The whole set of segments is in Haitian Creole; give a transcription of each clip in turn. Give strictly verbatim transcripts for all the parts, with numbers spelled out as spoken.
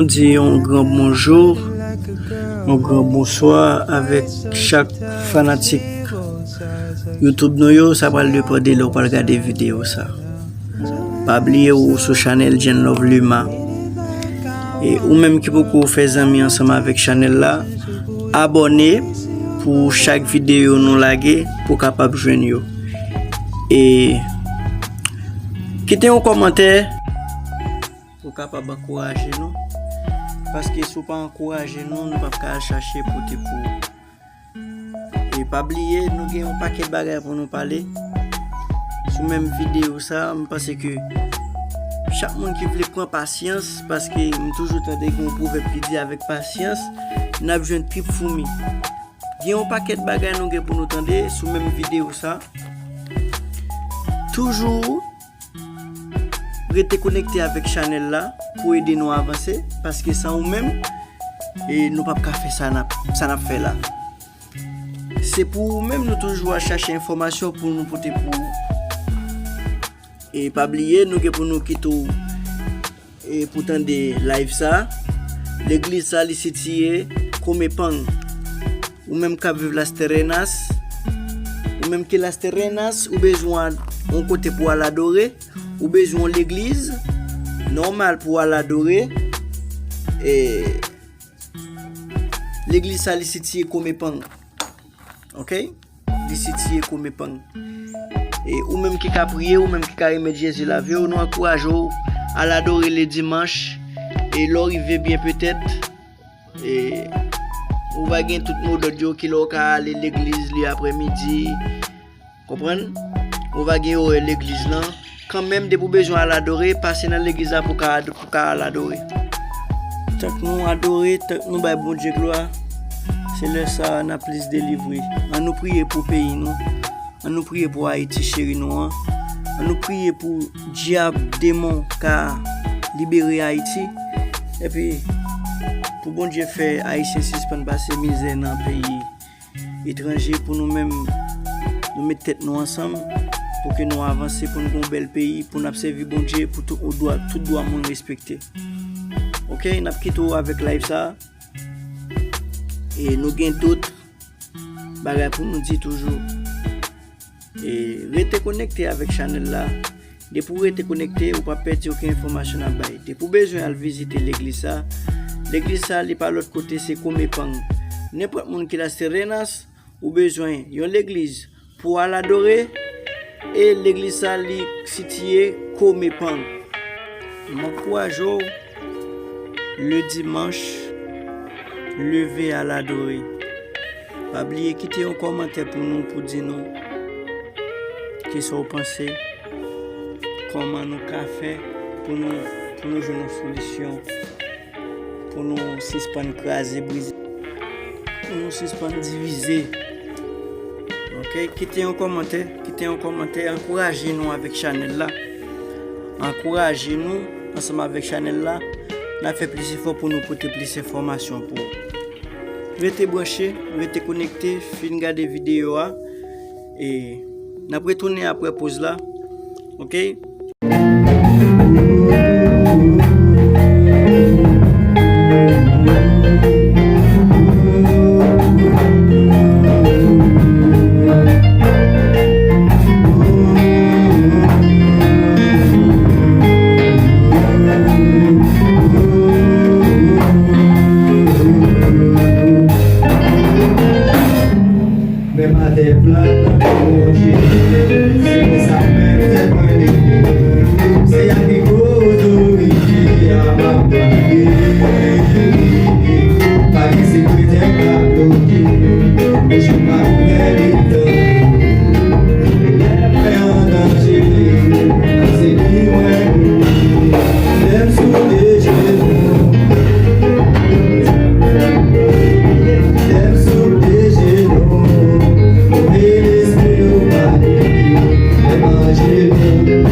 Nou di yon gran bonjou, yon gran bonswa avèk chak fanatik YouTube nou yo. Sa pral depann de lè w pral gade videyo sa. Pa bliye ou sou chanèl Jenlove Luma. E ou menm ki poko fè zanmi ansanm avèk chanèl la, abòne pou chak videyo nou lage pou w kapab jwenn yo. E kite yon kòmantè pou w kapab ankouraje nou. Paske si w pa ankouraje nou, nou p ap ka al chache pote pou ou. E pa bliye, nou gen yon pakèt bagay pou nou pale sou menm videyo sa. M panse ke chak moun ki vle pran pasyans, paske m toujou tande gen yon pwovèb ki di, avèk pasyans, n ap jwenn pip foumi. Gen yon pakèt bagay nou gen pou nou tande sou menm videyo sa. Toujou rete konekte avèk chanèl la pou ede nou avanse, paske san ou menm, e nou p ap ka fè sa n ap, sa n ap fè la. Se pou ou menm nou toujou ap chache enfòmasyon pou nou pote pou ou. E pa bliye, nou gen pou nou kite w, e pou tande live sa. Legliz sa, li sitiye Komepang. Ou menm k ap viv Las Terrenas, ou menm ki Las Terrenas, ou bezwen yon kote pou al adore, ou bezwen yon legliz nòmal pou al adore. E legliz sa, li sitiye Komepang. Ok? Li sitiye Komepang. E ou menm ki ka priye, ou menm ki ka remèt Jezi lavi w, nou ankouraje w al adore le dimanch. E lè w rive byen petèt, e ou va gen tout modòd yo, ki lè w ka ale legliz li aprèmidi. Konprann? Ou va gen orè legliz lan. Kanmenm, depi w bezwen al adore, pase nan legliz la pou ka, pou ka al adore. Tank nou adore, tank nou bay Bondye glwa, se lè sa a n ap plis delivre. Ann nou priye pou peyi nou. Ann nou priye pou Ayiti cheri nou an. Ann nou priye pou dyab, demon ka libere Ayiti. Epi, pou Bondye fè Ayisyen sispann pase mizè nan peyi etranje, pou nou menm, nou met tèt nou ansanm, pou ke nou avanse, pou nou gen yon bèl peyi, pou n ap sèvi Bondye, pou tout dwa, tout dwa moun respekte. Ok, n ap kite w avèk live sa. E nou gen tout bagay pou nou di toujou. E rete konekte avèk chanèl la. Depi w rete konekte, ou p ap pèdi okenn enfòmasyon n ap bay. Depi w bezwen al vizite legliz sa, legliz sa, li pa lòt kote, se Komepang. Nenpòt moun ki Las Terrenas, ou bezwen yon legliz pou al adore, e legliz sa, li sitiye Komepang. M ankouraje w le dimanch, leve al adore. Pa bliye kite yon kòmantè pou nou, pou di nou kisa w panse, kòman nou ka fè pou nou, pou nou jwenn yon solisyon, pou nou sispann kraze brize, pou nou sispann divize. Ok, kite yon kòmantè, kite yon kòmantè, ankouraje nou avèk chanèl la. Ankouraje nou ansanm avèk chanèl la. N ap fè plis efò pou nou pote plis enfòmasyon pou ou. Rete branche, rete konekte, fin gade videyo a. E n ap retounen apre poz la. Ok? Menm atè plat, Bondye, se konsa menm tèt mwen li ye. Se a ki koz otorite a m ap mande. Pa gen sekrè tèt la bloke, men je pa konnen li tan. Lè mwen an danje, se li mwen. Lè m sou de jenou, lè m sou de jenou, move lespri yo pa leve, lè m an jenou.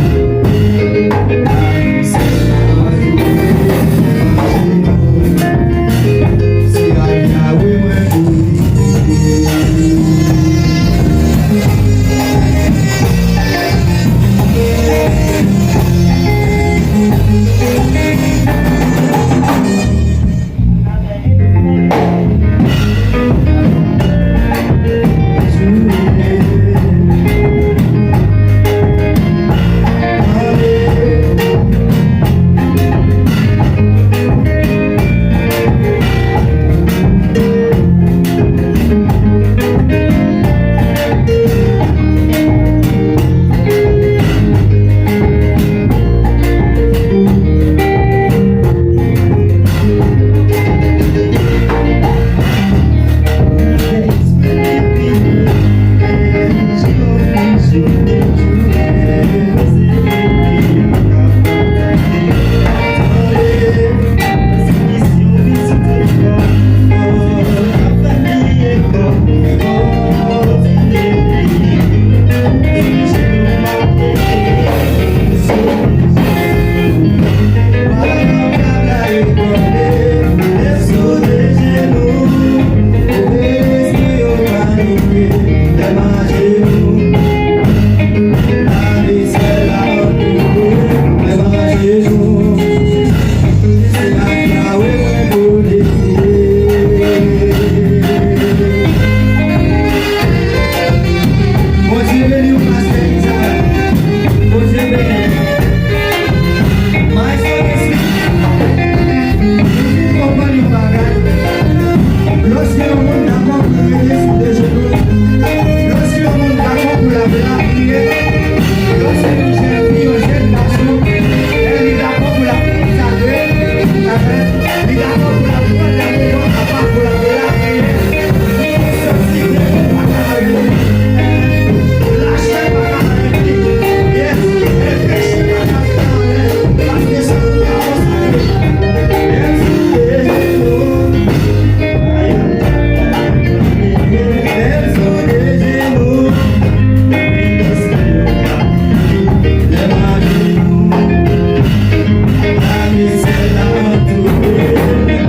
Bondye beni w, pastè Elizabeth. Bondye beni w. Maestro Nesly, nou vin konprann yon bagay. Lòske yon moun dakò pou l rete sou de jenou, lòske yon moun dakò pou l ap lapriyè, lòske yon jèn fi, yon jèn gason, lè li dakò pou l ap konsakre, li dakò pou l ap pran de moman apa pou l ap lapriyè, li santi demen pa ka arete li, lachè pa ka arete li. Yes, e peche pa ka fè anyen, paske se pou l ka konsakre. Lè m sou de jenou, lè m sou de jenou, lè m ajenou, lè m ajenou, lè m ajenou, lè m ajenou,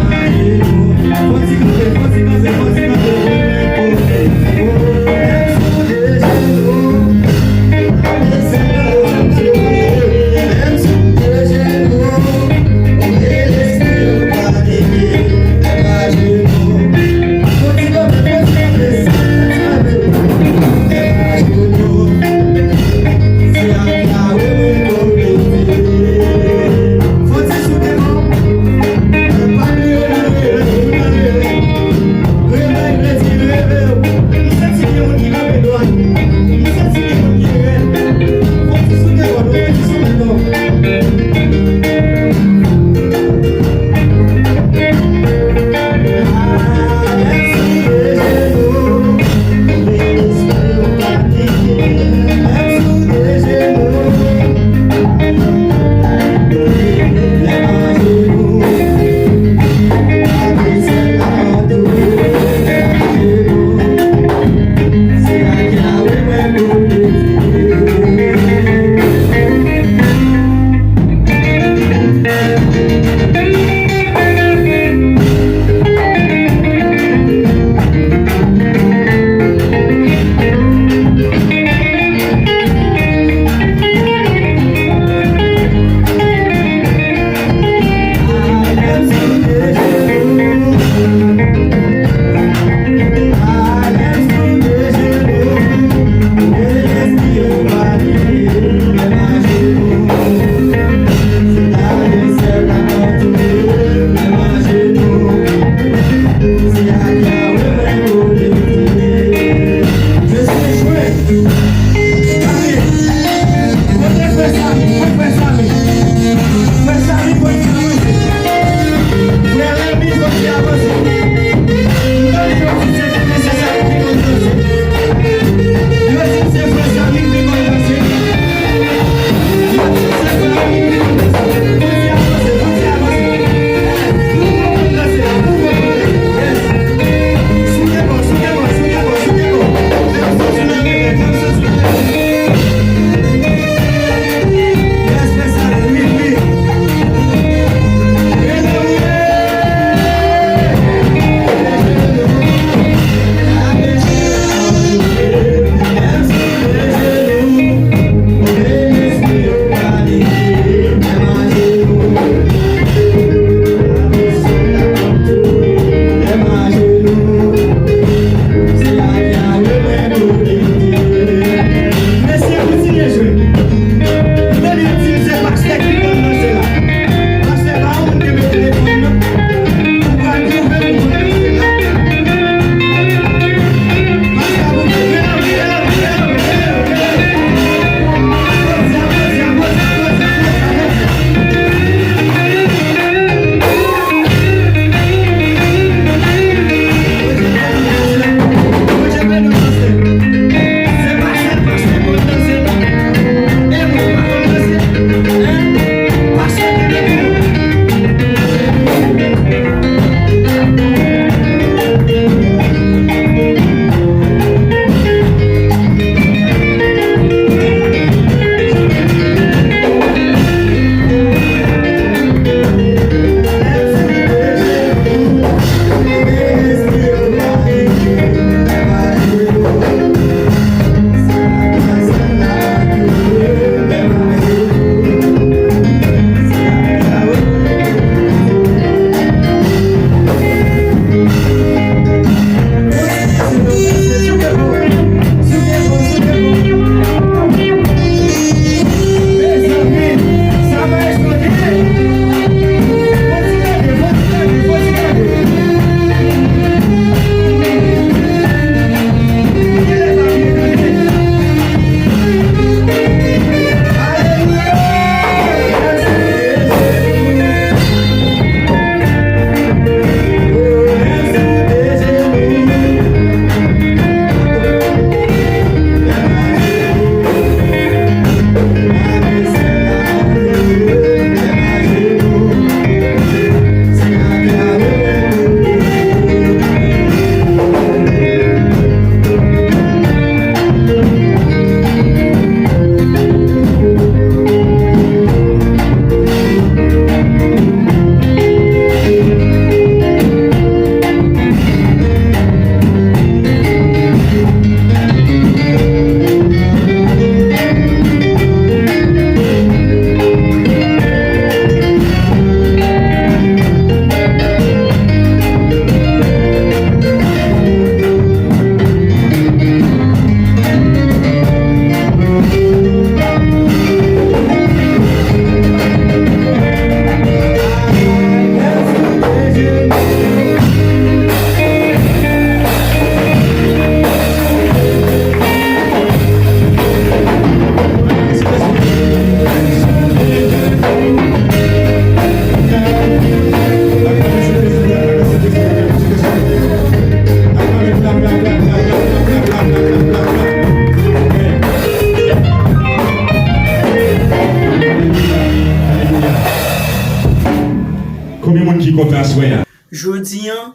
Kontre aswè a. Jodi an,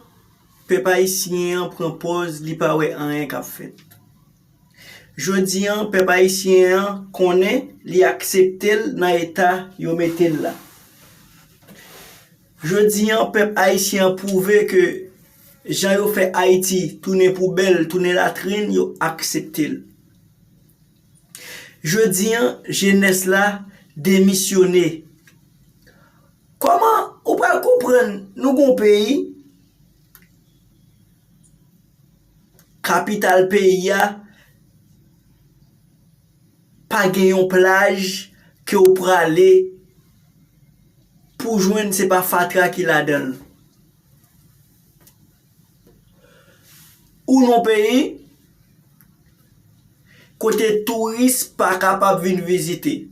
pèp ayisyen an pran pòz li pa wè anyen k ap fèt. Jodi an, pèp ayisyen an konnen li aksepte l nan eta yo mete l la. Jodi an, pèp ayisyen an pwouve ke jan yo fè Ayiti tounen poubèl, tounen latrin, yo aksepte l. Jodi an, jenès la demisyone. Kòman ou pral konprann nou gon peyi, kapital peyi a, pa gen yon plaj ke w prale pou jwenn se pa fatra ki ladan l. Ou nan peyi kote touris pa kapab vin vizite.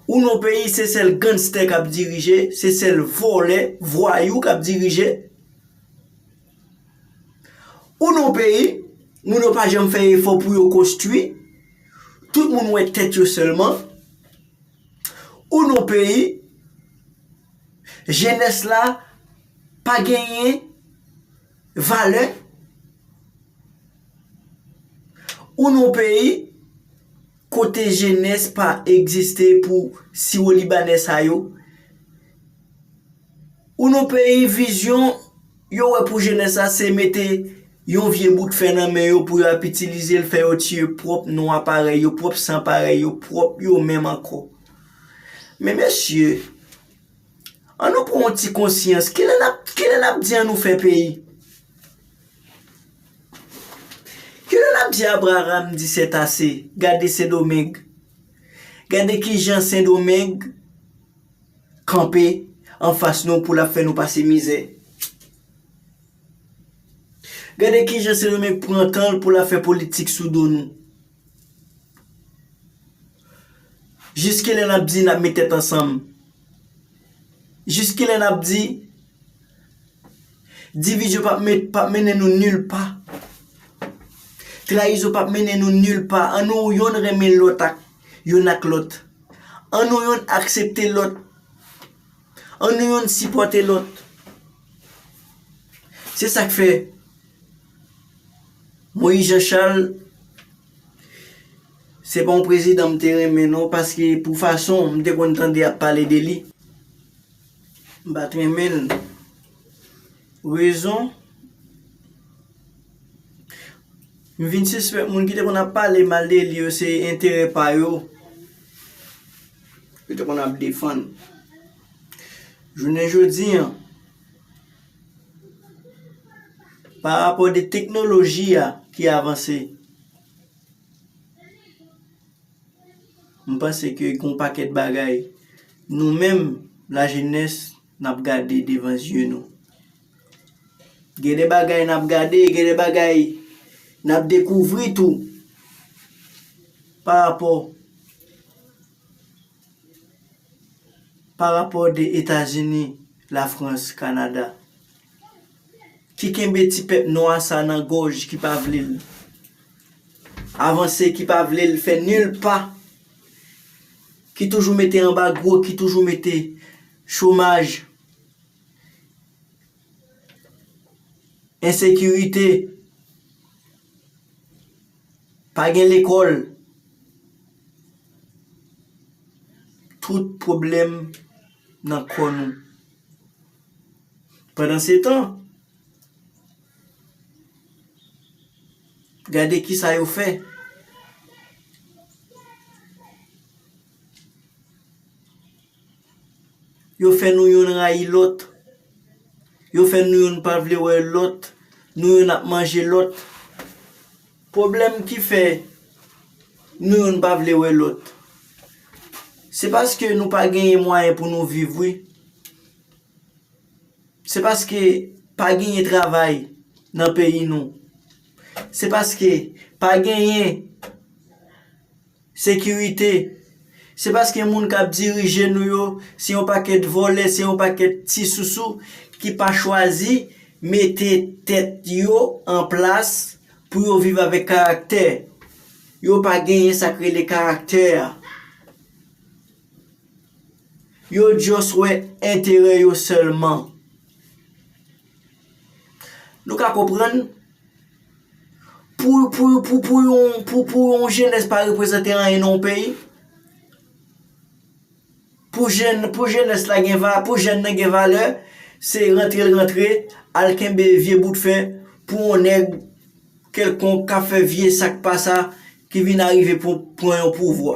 Ou nan peyi se sèl gangstè k ap dirije, se sèl vòlè, vwayou k ap dirije. Ou nan peyi, moun yo pa janm fè efò pou yo konstwi. Tout moun wè tèt yo sèlman. Ou nan peyi, jenès la pa genyen valè. Ou nan peyi kote jenès pa egziste pou siwolibanè sa yo. Ou nan peyi vizyon yo wè pou jenès la se mete yon vye bout fè nan men yo pou yo ap itilize l fè yo tiye pwòp nwa parèy yo, pwòp san parèy yo, pwòp yo menm ankò. Men mesye, ann nou pran yon ti konsyans. Kilè n ap, kilè n ap di ann nou fè peyi? Kilè n ap di Abraram di sètase? Gade Sendomeng. Gade kijan Sendomeng kanpe anfas nou pou l ap fè nou pase mizè. Gade kijan Sendomeng pran tan l pou l ap fè politik sou do nou. Jiskilè n ap di n ap met tèt ansanm? Jiskilè n ap di divizyon p ap met, p ap mennen nou nil pa? Trayizon p ap mennen nou nil pa. Ann nou yonn renmen lòt ak, yonn ak lòt. Ann nou yonn aksepte lòt. Ann nou yonn sipòte lòt. Se sa k fè Moïse Jean Charles, se pa yon prezidan m te renmen non, paske pou fason m te konn tande y ap pale de li, m pa t renmen l. Rezon, m vin sispèk moun ki te konn ap pale mal de li yo, se enterè pa yo yo te konn ap defann. Jounen jodi an, pa rapò de teknoloji a ki avanse, m panse ke gon pakèt bagay nou menm, lajenès, n ap gade devan zye nou. Gen de bagay n ap gade, gen de bagay n ap dekouvri tou pa rapò, pa rapò de Etazini, Lafrans, Kanada, ki kenbe ti pèp nwa sa nan gòj, ki pa vle l avanse, ki pa vle l fè nil pa, ki toujou mete anbagwo, ki toujou mete chomaj, ensekirite, pa gen lekòl. Tout pwoblèm nan kò nou. Pandansetan, gade kisa yo fè. Yo fè nou yonn rayi lòt. Yo fè nou yonn pa vle wè lòt. Nou yonn ap manje lòt. Pwoblèm ki fè nou yonn pa vle wè lòt, se paske nou pa genyen mwayen pou nou viv, wi. Se paske pa genyen travay nan peyi nou. Se paske pa genyen sekirite. Se paske moun k ap dirije nou yo, se yon pakèt vòlè, se yon pakèt ti sousou ki pa chwazi mete tèt yo an plas pou yo viv avèk karaktè. Yo pa genyen sa k rele karaktè a. Yo just wè enterè yo sèlman. Nou ka konprann, pou, pou, pou, pou yon, pou, pou yon jenès pa reprezante anyen nan yon peyi. Pou jèn, pou jenès la gen va, pou jèn nan gen valè, se rantre l rantre, al kenbe vye bout fè pou yon nèg kèlkonk k ap fè vye sa k pa sa ki vin arive pou pran yon pouvwa.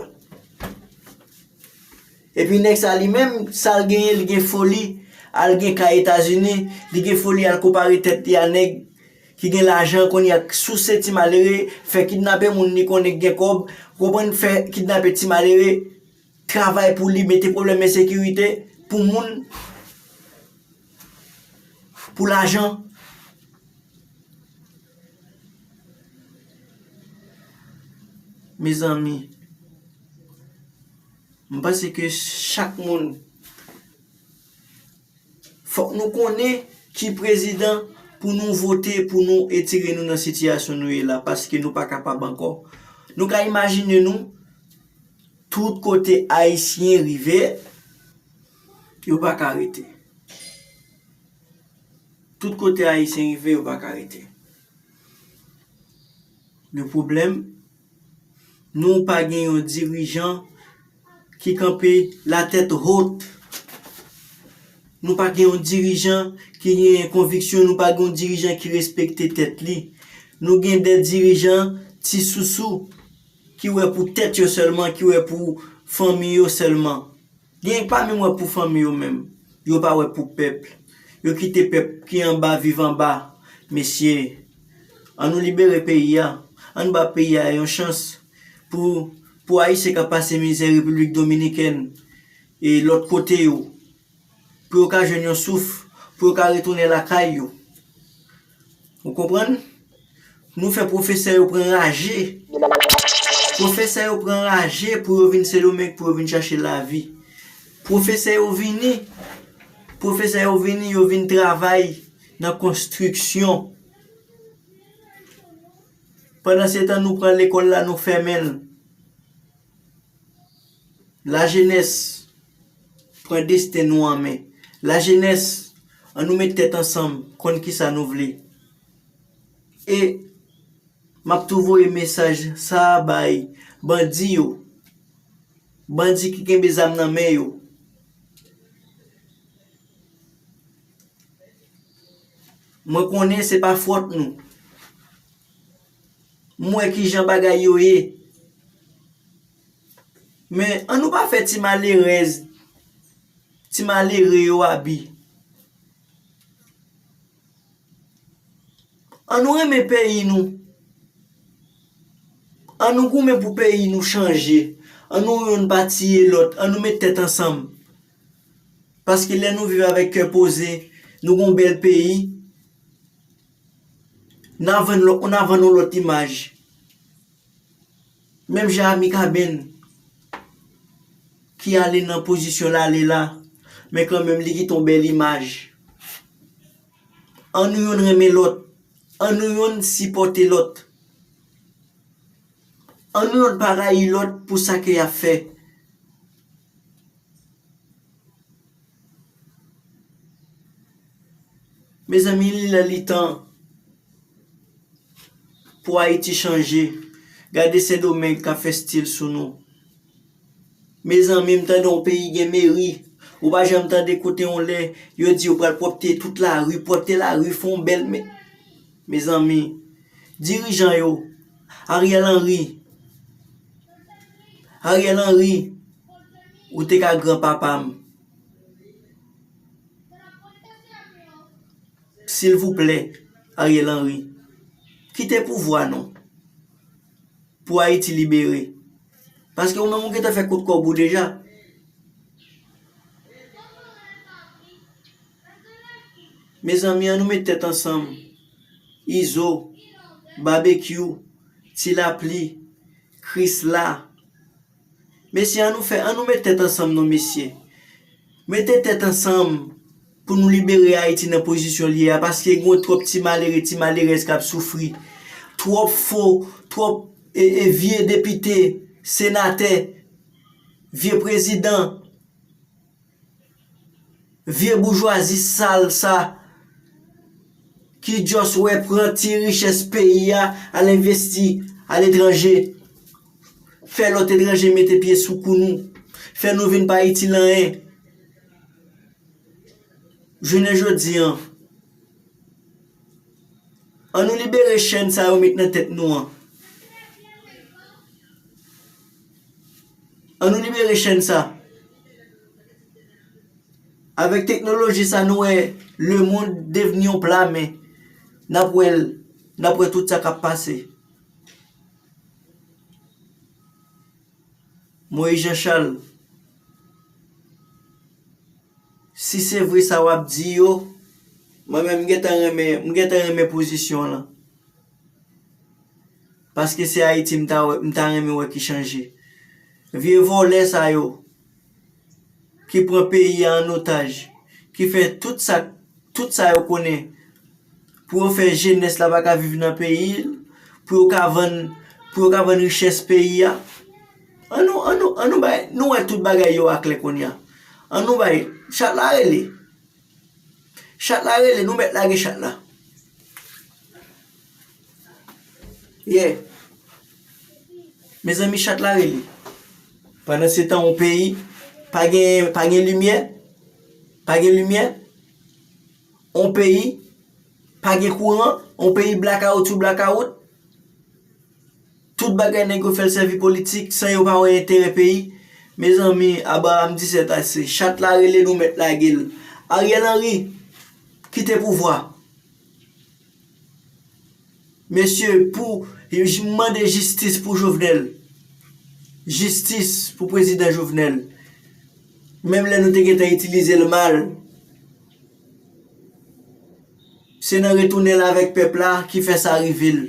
Epi nèg sa li menm, sa l genyen, li gen foli al gen kay Etazini, li gen foli al konpare tèt li a nèg ki gen lajan, kounye a souse ti malere, fè kidnape moun li konnen k gen kòb, konprann, fè kidnape ti malere, travay pou li, mete pwoblèm ensekirite pou moun, pou lajan. Mezanmi, m panse ke chak moun, fòk nou konnen ki prezidan pou nou vote, pou nou etire nou nan sitiyasyon nou ye la, paske nou pa kapab ankò. Nou ka imajine nou, tout kote Ayisyen rive, yo pa ka rete. Tout kote Ayisyen rive, yo pa ka rete. Le pwoblèm, nou pa gen yon dirijan ki kanpe la tête haute. Nou pa gen yon dirijan ki gen konviksyon, nou pa gen yon dirijan ki respekte tèt li. Nou gen de dirijan ti sousou ki wè pou tèt yo sèlman, ki wè pou fanmi yo sèlman. Gen pa menm wè pou fanmi yo menm. Yo pa wè pou pèp. Yo kite pèp ki anba viv anba. Mesye, ann nou libere peyi a. Ann ba peyi a yon chans pou, pou Ayisyen k ap pase mizè Repiblik Dominikèn e lòt kote yo, pou yo ka jwenn yon souf, pou yo ka retounen lakay yo. Ou konprann? Nou fè pwofesè yo pran raje. Pwofesè yo pran raje pou yo vin Sendomeng, pou yo vin chache lavi. Pwofesè yo vini, pwofesè yo vini, yo vin travay nan konstriksyon. Pandansetan, nou pran lekòl la, nou fèmen l. Lajenès, pran desten nou an men. Lajenès, ann nou met tèt ansanm, konn kisa nou vle. E m ap tou voye mesaj sa a bay bandi yo, bandi ki kenbe zam nan men yo. Mwen konnen se pa fòt nou. M wè kijan bagay yo ye. Men, ann nou pa fè ti malerèz, ti malere yo abi. Ann nou renmen peyi nou. Ann nou goumen pou peyi nou chanje. Ann nou youn pa tiye lòt. Ann nou met tèt ansanm. Paske lè nou viv avèk kè poze, nou gon bèl peyi, n a vann lò-, n a vann yon lòt imaj. Menm jan a Mikaben ki ale nan pozisyon l ale la, men kanmenm li kite yon bèl imaj. Ann nou youn renmen lòt. Ann nou youn sipòte lòt. Ann nou youn pa rayi lòt pou sa ke y ap fè. Mezanmi, li lè li tan pou Ayiti chanje. Gade Sendomeng k ap fè stil sou nou. Mezanmi, m tande yon peyi gen meri. Ou pa janm tande kote yon lè yo di yo pral pwòpte tout lari, pwòpte lari, fè yon bèl me-, mezanmi, dirijan yo, Ariel Henry, Ariel Henry, ou te ka granpapa m. Silvouplè, Ariel Henry, kite pouvwa non. Pou Ayiti libere. Paske ou menm ou gentan fè kout kòb ou deja. Mezanmi, ann nou met tèt ansanm. Izo, Babekyou, Ti Lapli, Krisla. Mesye, ann nou fè, ann nou met tèt ansanm non, mesye. Mete tèt ansanm pou nou libere Ayiti nan pozisyon l ye a, paske gen twòp ti malere, ti malerèz k ap soufri. Twòp fo, twòp, e, e, vye depite, senatè, vye prezidan. Vye boujwazi sal sa ki just wè pran ti richès peyi a, al envesti aletranje, fè lòt etranje mete pye sou kou nou, fè nou vin pa itil anyen. Jounen jodi an, ann nou libere chèn sa yo met nan tèt nou an. Ann nou libere chèn sa. Avèk teknoloji sa nou wè lemonn devni yon pla men. N ap wè l, n ap wè tout sa k ap pase. Moyiz Janchal, si se vre sa w ap di yo, mwen menm m gentan renmen, m gentan renmen pozisyon w lan. Paske se Ayiti m ta wè, m ta renmen wè ki chanje. Vye vòlè sa yo ki pran peyi a an otaj, ki fè tout sa, tout sa yo konnen pou yo fè jenès la pa ka viv nan peyi l, pou yo ka vann, pou yo ka vann richès peyi a. Ann nou, ann nou, ann nou bay, nou wè tout bagay yo aklè kounye a. Ann nou bay, chat la rele. Chat la rele, nou mèt lage chat la. Yeah. Mezanmi, chat la rele. Pandan se tan, yon peyi pa gen, pa gen limyè, pa gen limyè, yon peyi pa gen kouran, yon peyi blakawout sou blakawout. Tout bagay nèg yo fè l sèvi politik san yo pa wè enterè peyi. Mezanmi, Abraham disèt ase. Chat la rele, nou mèt lage l. Ariel Henry, kite pouvwa. Mesye, pou, m mande jistis pou Jovenel. Jistis pou prezidan Jovenel. Menm lè nou te gentan itilize l mal, se nan retounen l avèk pèp la ki fè sa rive l.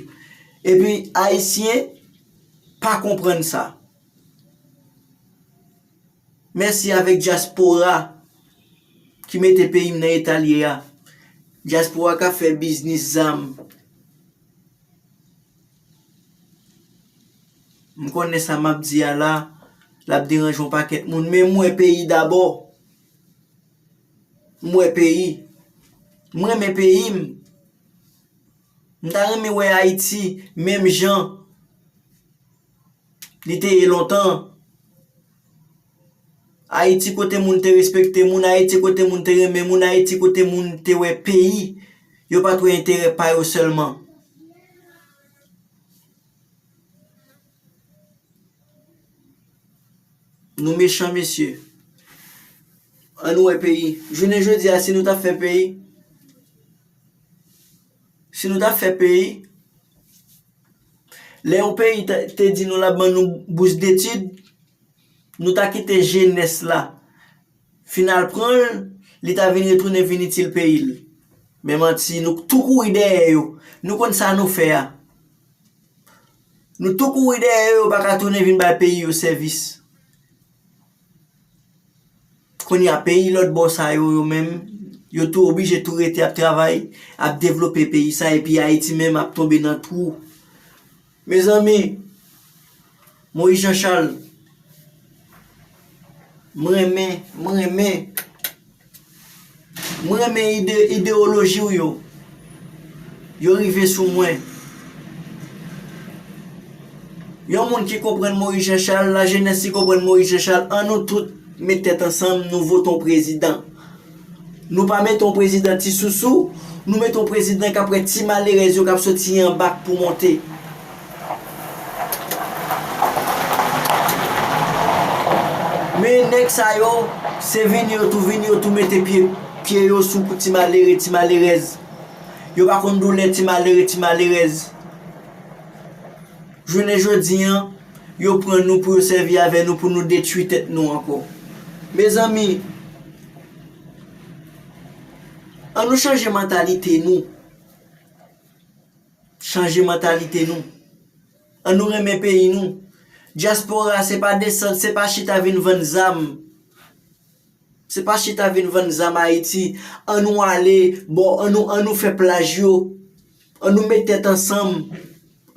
Epi, Ayisyen pa konprann sa. Mèsi avèk dyaspora ki mete peyi m nan eta l ye a. Dyaspora k ap fè biznis zam. M konnen sa m ap di a la, l ap deranje yon pakèt moun, men m wè peyi dabò. M wè peyi. M renmen peyi m. M ta renmen wè Ayiti menm jan li te ye lontan. Ayiti kote moun te respekte moun, Ayiti kote moun te renmen moun, Ayiti kote moun te wè peyi, yo pa t wè enterè pa yo sèlman. Nou mechan, mesye. Ann wè peyi. Jounen jodi a, si nou ta fè peyi, si nou ta fè peyi, lè yon peyi ta, te di nou l ap ban nou bous detid, nou ta kite jenès la fin al pran l, li ta vin retounen vin itil peyi l. Men manti, nou tou kouri dèyè yo. Nou konn sa nou fè a. Nou tou kouri dèyè yo, yo pa ka tounen vin bay peyi yo sèvis. Kounye a, peyi lòt bò sa yo, yo menm, yo tou oblije tou rete ap travay, ap devlope peyi sa, epi Ayiti menm ap tonbe nan twou. Mezanmi, Moyiz Janchal, m renmen, m renmen, m renmen ide, ideyoloji w yo. Yo rive sou mwen. Yon moun ki konprann Moyiz Janchal, lajenès ki konprann Moyiz Janchal, ann nou tout met tèt ansanm, nou vote yon prezidan. Nou pa mete yon prezidan ti sousou, nou mete yon prezidan k ap wè ti malerèz yo k ap soti anba k pou monte. Men nèg sa yo, se vini yo tou, vini yo tou mete pye, pye yo sou kou ti malere, ti malerèz. Yo pa konn doulè ti malere, ti malerèz. Jounen jodi an, yo pran nou pou yo sèvi avè nou pou nou detwi tèt nou ankò. Mezanmi, ann nou chanje mantalite nou. Chanje mantalite nou. Ann nou renmen peyi nou. Dyaspora, se pa desann, se pa chita vin vann zam. Se pa chita vin vann zam Ayiti. Ann nou ale bò, ann nou, ann nou fè plaj yo. Ann nou met tèt ansanm.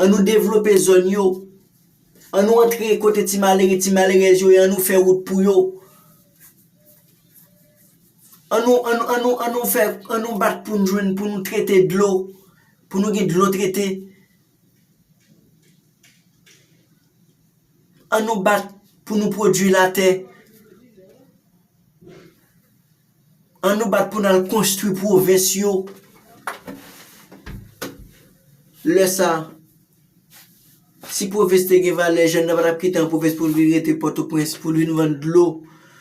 Ann nou devlope zòn yo. Ann nou antre kote ti malere, ti malerèz yo ye, ann nou fè wout pou yo. An nou, an nou, an nou, an nou fè, an nou bat pou n jwenn, pou nou trete dlo, pou nou gen dlo trete. An nou bat pou nou pwodui latè. An nou bat pou n al konstwi pwovens yo. Lè sa, si pwovens te gen valè, jèn nan pa t ap kite an pwovens pou l vin rete Pòtoprens, pou l vin vann dlo,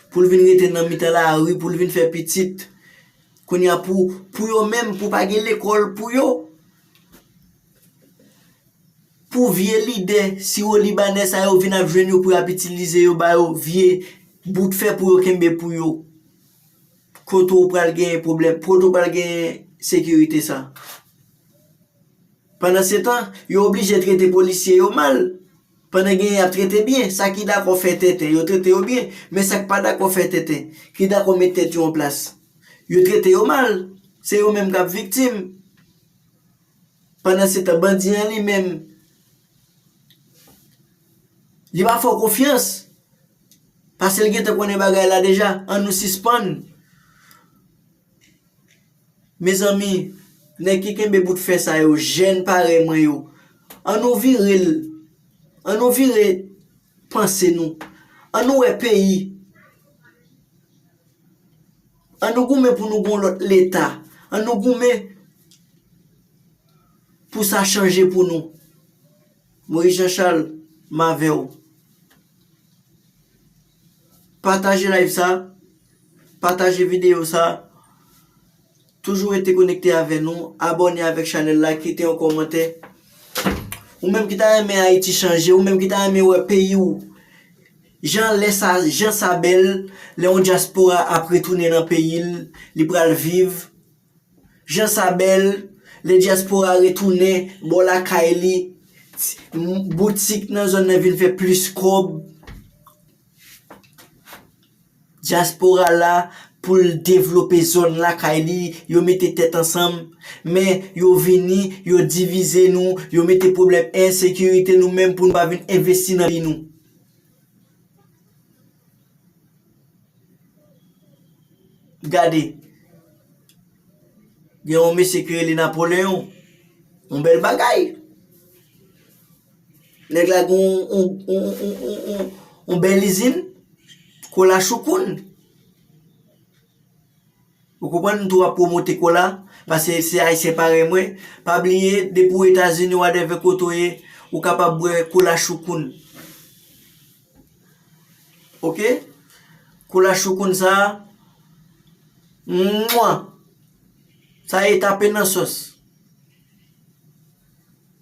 pou l vin rete nan mitan lari, pou l vin fè pitit. Kounye a pou, pou yo menm, pou pa gen lekòl pou yo. Pou vye lidè siwo-libanè sa yo vin ap jwenn yo pou y ap itilize yo, ba yo vye bout fè pou yo kenbe pou yo. Kote w pral genyen pwoblèm, kote w pral genyen sekirite sa? Pandan se tan, yo oblije trete polisye yo mal. Pandan genyen y ap trete byen, sa ki dakò fè tenten, yo trete yo byen. Men sa k pa dakò fè tenten, ki dakò met tèt yo an plas, yo trete yo mal. Se yo menm k ap viktim. Pandan se tan, bandi an li menm, li pa fè w konfyans. Paske l gentan konnen bagay la deja. An nou sispann. Mezanmi, nèg ki kenbe bout fè sa yo, jèn parèy mwen yo, an nou vire l, an nou vire panse nou. An nou wè peyi. An nou goumen pou nou gon lòt leta. An nou goumen pou sa chanje pou nou. Moyiz Jan Chal, m avè w. Pataje live sa, pataje videyo sa. Toujou rete konekte avè nou, abòne avèk chanèl la, kite yon kòmantè. Ou menm ki ta renmen Ayiti chanje, ou menm ki ta renmen wè peyi w jan lè sa, jan sa bèl, lè yon dyaspora ap retounen nan peyi l, li pral viv. Jan sa bèl, lè dyaspora retounen bò lakay li, ti, m, boutik nan zòn nan vin fè plis kòb. Dyaspora la pou l devlope zòn lakay li, yo mete tèt ansanm, men yo vini, yo divize nou, yo mete pwoblèm ensekirite nou menm pou nou pa vin envesti nan peyi nou. Gade, gen yon mesye ki rele Napoleyon, yon bèl bagay. Nèg la gen yon, yon, yon, yon, yon, yon, yon bèl izin, kola choukoun. Ou konprann, m tou ap pwomote kola, paske se Ayisyen parèy mwen. Pa bliye, depi w Etazini, whatever kote w ye, ou kapab bwè kola choukoun. Oke? Kola choukoun sa, mwa! Sa e tape nan sòs.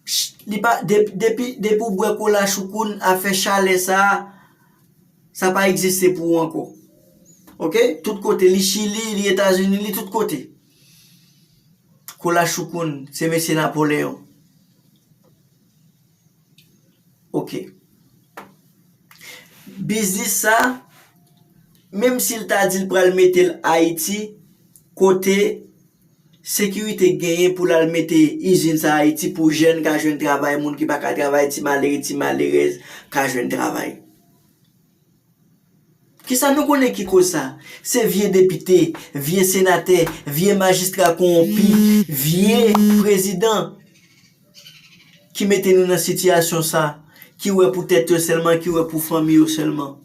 Ch-, li pa, de-, depi, depi w bwè kola choukoun, afè chalè sa, sa pa egziste pou ou ankò. Oke? Tout kote, li Chili, li Etazini, li tout kote. Kola choukoun, se mesye Napoleyon. Oke. Biznis sa, menm si l ta di l pral mete l Ayiti, kote sekirite genyen pou l al mete izin sa Ayiti pou jèn ka jwenn travay, moun ki pa ka travay, ti malere, ti malerèz ka jwenn travay. Kisa nou konnen ki koz sa? Se vye depite, vye senatè, vye majistra kowonpi, vye prezidan ki mete nou nan sitiyasyon sa, ki wè pou tèt yo sèlman, ki wè pou fanmi yo sèlman.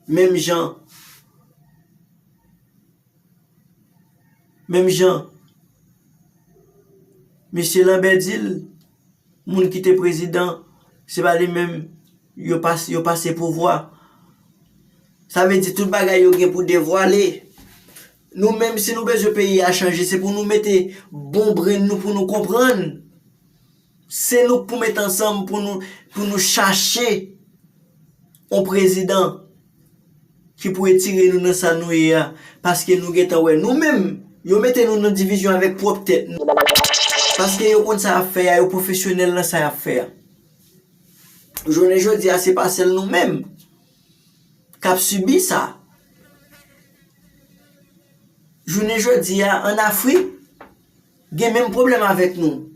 Menm jan, menm jan, mesye Lambert di l, moun ki te prezidan, se pa li menm, yo pas-, yo pase pouvwa. Sa vle di tout bagay yo gen pou devwale. Nou menm, si nou bezwen peyi a chanje, se pou nou mete bon brenn nou pou nou konprann. Se nou k pou met ansanm pou nou, pou nou chache yon prezidan ki pou retire nou nan sa nou ye a, paske nou gentan wè nou menm, yo mete nou nan divizyon avèk pwòp tèt nou. Paske yo konn sa y ap fè a, yo pwofesyonèl nan sa y ap fè a. Jounen jodi a, se pa sèl nou menm k ap sibi sa. Jounen jodi a, ann Afrik, gen menm pwoblèm avèk nou.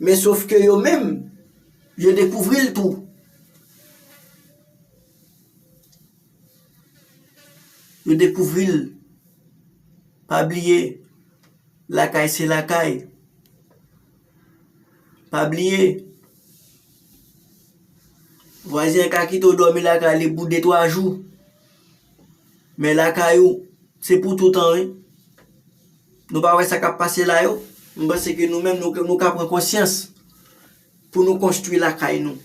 Men sof ke yo menm, yo dekouvri l tou. Yo dekouvri l. Pa bliye, lakay se lakay. Pa bliye, vwazen an ka kite w dòmi lakay li pou de twa jou. Men lakay ou, se pou toutan, wi. Nou pa wè sa k ap pase la yo? M panse ke nou menm, nou, nou ka pran konsyans pou nou konstwi lakay nou.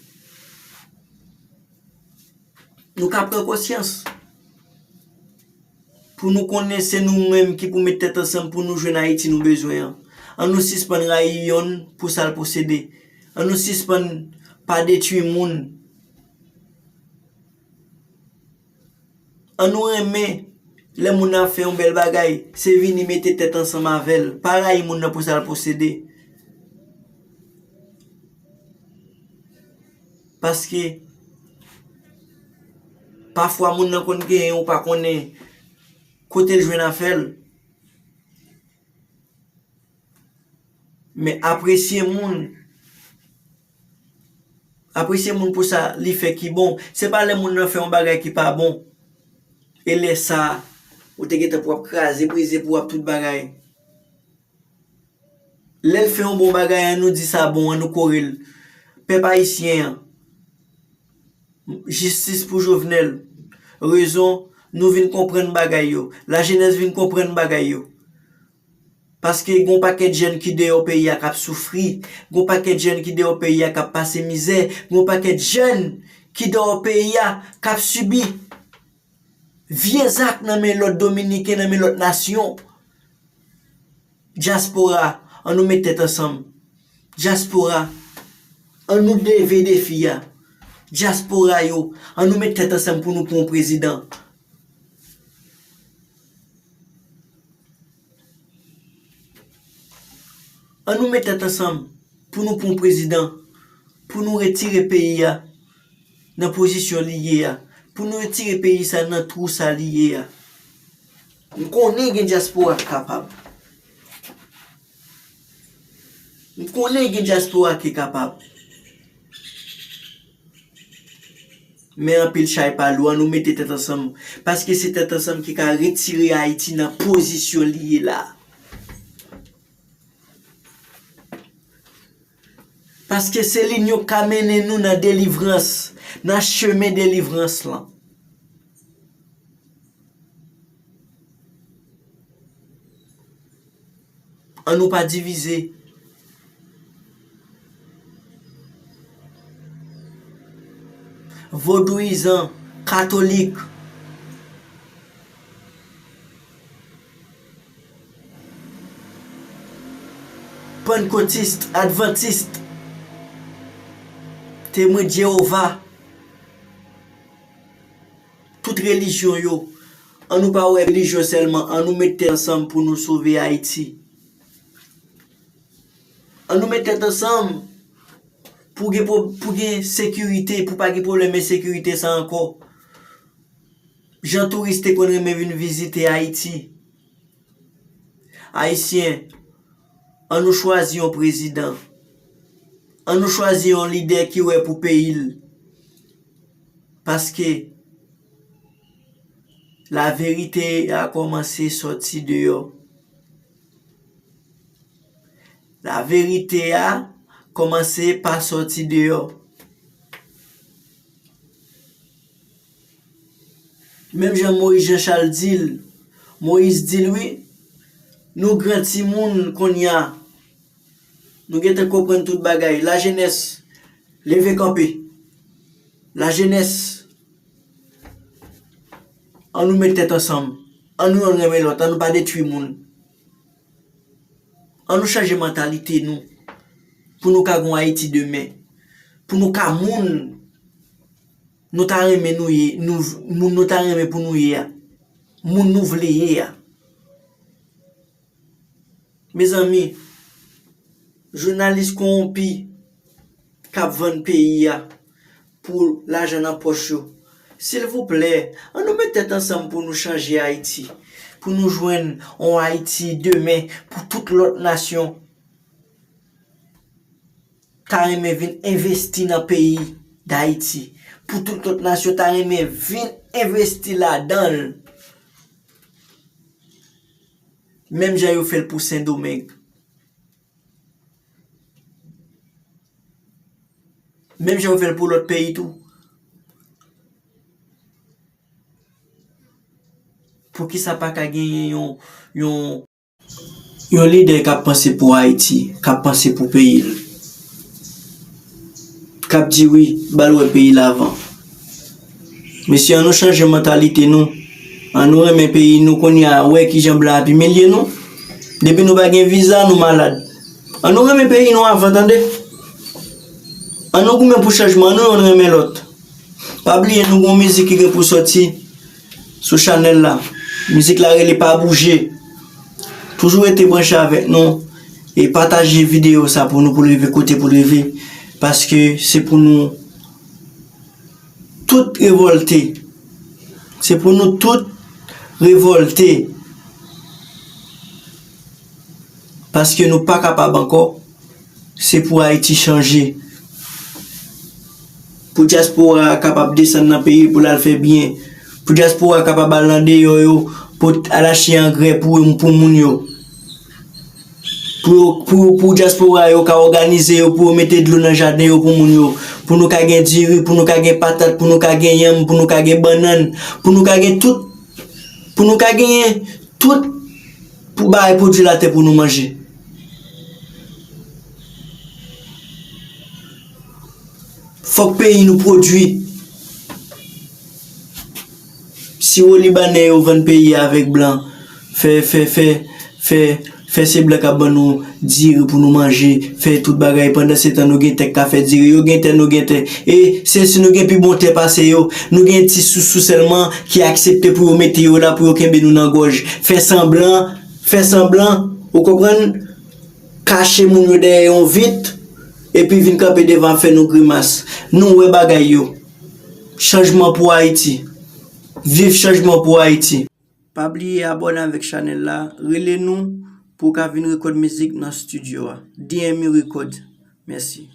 Nou ka pran konsyans. Pou nou konnen se nou menm ki pou met tèt ansanm pou nou jwenn Ayiti nou bezwen an. An nou sispann rayi yonn pou sa l posede. An nou sispann pa detwi moun. An nou renmen lè moun nan ap fè yon bèl bagay, se vini mete tèt ansanm avè l. Pa rayi moun nan pou sa l posede. Paske pafwa moun nan konn genyen, ou pa konnen kote l jwenn afè l. Men apresye moun. Apresye moun pou sa li fè ki bon. Se pa lè moun nan fè yon bagay ki pa bon. E lè sa a, ou te gentan pou w ap kraze, brize, pou w ap tout bagay. Lè l fè yon bon bagay, an nou di sa bon, an nou kore l. Pèp ayisyen an, jistis pou Jovenel. Rezon, nou vin konprann bagay yo. Lajenès vin konprann bagay yo. Paske gen yon pakèt jèn ki deyò peyi a k ap soufri. Gen yon pakèt jèn ki deyò peyi a k ap pase mizè. Gen yon pakèt jèn ki deyò peyi a k ap sibi vye zak nan men lòt dominiken, nan men lòt nasyon. Dyaspora, an nou met tèt ansanm. Dyaspora, an nou leve defi a. Dyaspora yo, an nou met tèt ansanm pou nou pran yon prezidan. An nou met tèt ansanm pou nou pran yon prezidan, pou nou retire peyi a nan pozisyon li ye a, pou nou retire peyi sa nan twou sa li ye a. M konnen gen dyaspora ki kapab. M konnen gen dyaspora ki kapab. Men anpil chay pa lou, an nou mete tèt ansanm. Paske se tèt ansanm ki ka retire Ayiti nan pozisyon li ye la. Paske se linyon k ka mennen nou nan delivrans, nan chemen delivrans lan. An nou pa divize. Vodouyizan, katolik, pannkotis, advantis, temwen Jewova, tout relijyon yo. An nou pa wè relijyon sèlman, an nou met tèt ansanm pou nou sove Ayiti. An nou met tèt ansanm pou gen, pou gen sekirite, pou pa gen pwoblèm ensekirite sa ankò. Jan touris te konn renmen vin vizite Ayiti. Ayisyen, an nou chwazi yon prezidan. An nou chwazi yon lidè ki wè pou peyi l. Paske laverite a kòmanse sòti deyò. Laverite a kòmanse pa sòti deyò. Menm jan Moyiz Jan Chal di l, Moyiz di l wi, nou gran timoun kounye a. Nou gentan konprann tout bagay. Lajenès, leve kanpe. Lajenès, an nou met tèt ansanm. An nou yonn renmen lòt. An nou pa detwi moun. An nou chanje mantalite nou. Pou nou ka gen yon Ayiti demen. Pou nou ka moun nou ta renmen nou ye, nou, moun nou ta renmen pou nou ye a. Moun nou vle ye a. Mezanmi, jounalis kowonpi k ap vann peyi a pou lajan nan pòch yo. Silvouplè, an nou met tèt ansanm pou nou chanje Ayiti, pou nou jwenn yon Ayiti demen pou tout lòt nasyon ta renmen vin envesti nan peyi Dayiti, pou tout lòt nasyon ta renmen vin envesti ladan l. Menm jan yo fè l pou Sendomeng. Menm jan yo fè l pou lòt peyi tou. Poukisa pa ka genyen yon, yon, yon lidè k ap panse pou Ayiti, k ap panse pou peyi l, k ap di wi, ba l wè peyi l avan? Mesye, ann nou chanje mantalite nou. Ann nou renmen peyi nou, kounye a, wè kijan blan ap imilye nou. Depi nou pa gen viza, nou malad. Ann nou renmen peyi nou avan, tande. Ann nou goumen pou chanjman, ann nou youn renmen lòt. Pa bliye, nou gon mizik ki gen pou sòti sou chanèl la. Mizik la rele Pa Bouje. Toujou rete branche avèk nou e pataje videyo sa pou nou, pou l rive kote pou l rive. Paske se pou nou tout revòlte. Se pou nou tout revòlte. Paske nou pa kapab ankò. Se pou Ayiti chanje. Pou dyaspora a kapab desann nan peyi l pou l al fè byen. Pou dyaspora a kapab al nan deyò yo, pou al achte angrè pou, pou moun yo. Pou yo, pou, pou dyaspora yo ka òganize yo, pou yo mete dlo nan jaden yo pou moun yo. Pou nou ka gen diri, pou nou ka gen patat, pou nou ka gen yanm, pou nou ka gen bannann, pou nou ka gen tout, pou nou ka genyen tout pou bay pwodui latè pou nou manje. Fòk peyi nou pwodui. Siwo libanè yo vann peyi a avèk blan. Fè, fè, fè, fè, fè se blan k ap ban nou diri pou nou manje, fè tout bagay. Pandan se tan nou gen tè k ka fè diri, yo gen tè, nou gen tè. E se si nou gen pi bon tè pase yo, nou gen ti sousou sèlman ki aksepte pou yo mete yo la, pou yo kenbe nou nan gòj. Fè sanblan, fè sanblan, ou konprann? Kache moun yo dèyè yon vit, epi vin kanpe devan ap fè nou grimas. Nou wè bagay yo. Chanjman pou Ayiti. Viv chanjman pou Ayiti. Pa bliye abòne avèk chanèl la, rele nou pou w ka vin rekòd mizik nan estidyo a. D M U Record. Mèsi.